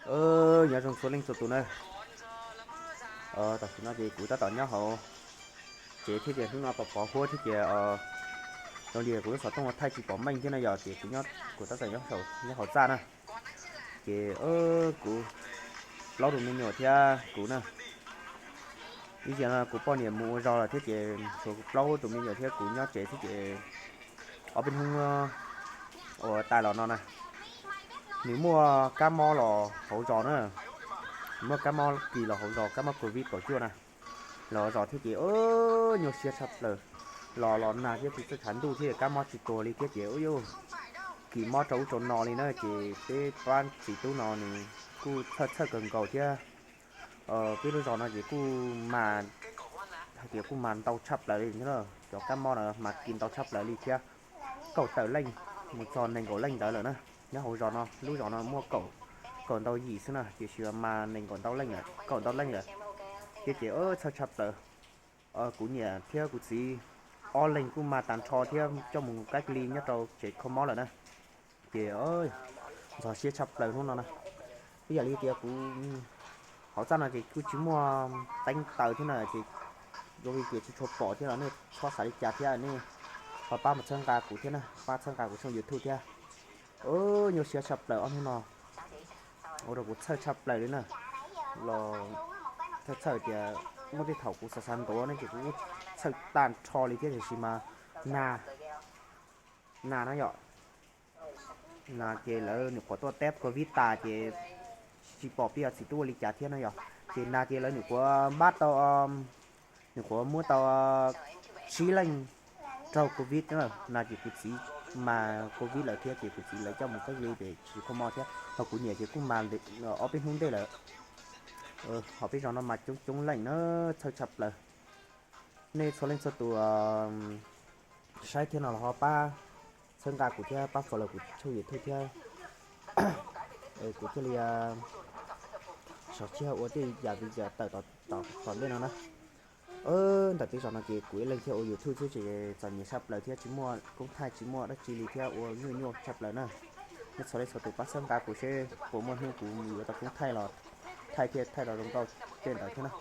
Nyob zoo txhua leej txhua tus na. Tam sim no ces kuv tab tom nyob hauv tsev thiab ces hnub no pos pos huab thiab ces zoo li kuv lub xov tooj thaij tsis pom meej thiab na yom, ces kuv, kuv tab tom nyob hauv txaj na. Ces kuv plaub tus me nyuam thiab kuv na, ib zaug no kuv poj niam mus ua zog lawm thiab ces tshuav plaub tus me nyuam thiab kuv nyob tsev thiab ces ob peb hnub uas tas los no na, nws muaj kab mob los hauv zos na, muaj kab mob kis los hauv zos, kab mob covid kaum cuaj na, los hauv zos thiab ces nyuaj siab tshaj plaws. Los los nag thiab tsis txawj tshav ntuj thiab kab mob tsis tuag li thiab ces ua yuj kis mob rau ub rau no li na ces peb pab txiv tub no nws kuj txhawj txhawj kawg nkaus thiab. Peb lub zos no ces kuj mas, hais tias kuj mas ntau tshaj plaws li thiab, cov kab mob no mas kis ntau tshaj plaws li thiab. Kaum tawm leej mus txog nees nkaum leej ntawd lawm na. Nyob hauv zos no, lub zos no muaj kaum, kaum ntau yim xwb na, tiam sis mas nees nkaum ntau leej lawm, kaum ntau leej lawm thiab ces txhawj tshaj plaws. Kuv niam thiab kuv txiv ob leeg kuj mas tag nrho thiab coj mus cách ly nyob rau tsev kho mob lawm na. Ces ntxhov siab tshaj plaws hnub no na. Ib yam li tias kuv hauv txaj no ces kuj tsis muaj teeb taws thiab na ces zoo li tias tsis tshua pom thiab los nej txhob xav li cas thiab, nej ho pab mus txhawb nqa kuv thiab na, pab txhawb nqa kuv tshooj YouTube thiab. Nyuaj siab tshaj plaws ob hnub no, ua rau kuv txhawj tshaj plaws li na. Los txhawj txhawj tias muaj tej thaum kuv xav xav ntuav ne ces kuv txhawj tag nrho li thiab tiam sis mas nag, nag na yom. Nag ces lawv nyuam qhuav tuaj teb covid tas ces tsis pom peb txiv tub ua li cas thiab na yom. Ces nag ces lawv nyuam qhuav npab tau, nyuam qhuav muab tau tsib leej raug covid na. Nag ces kuv txiv mas covid lawm thiab ces kuv txiv lawv coj mus cách ly ces tsis kho mob thiab, ho kuv niam ces kuj mas ob peb hnub ntej lawm. Ho peb zos no mas coob coob leej na, txhawj tshaj plaws. Nej txhua leej txhua tus saib thiab no los ho pab txhawb nqa kuv thiab pab follow kuv tshooj YouTube thiab, kuv thiaj li sawv tshiab ua tej yam video tawm tom ntej no na. Ntawm peb zos no ces kuv ib leeg thiaj ua YouTube xwb ces txom nyem tshaj plaws thiab tsis muaj koob thaij tsis muaj dab tsi li thiab ua nyuaj nyuaj tshaj plaws na. Nej txhua leej txhua tus pab txhawb nqa kuv seb puas muaj hnub kuv yuav tau koob thaij los thaij thiaj thaij los zoo nkauj tej ntawd thiab na.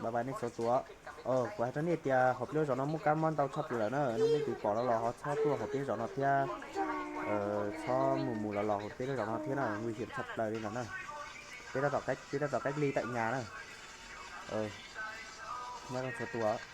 Bye bye nej txhua tus. Kuv hais rau nej tias hauv peb lub zos no muaj kab mob ntau tshaj plaws lawm na, nej leej twg pom los los ho txhob tuaj hauv peb zos no thiab, txhob mus mus los los hauv peb lub zos no thiab na, nguy hiểm tshaj plaws li no na. Peb tab tom cách ly tại nhà na. Nyob zoo txhua tus.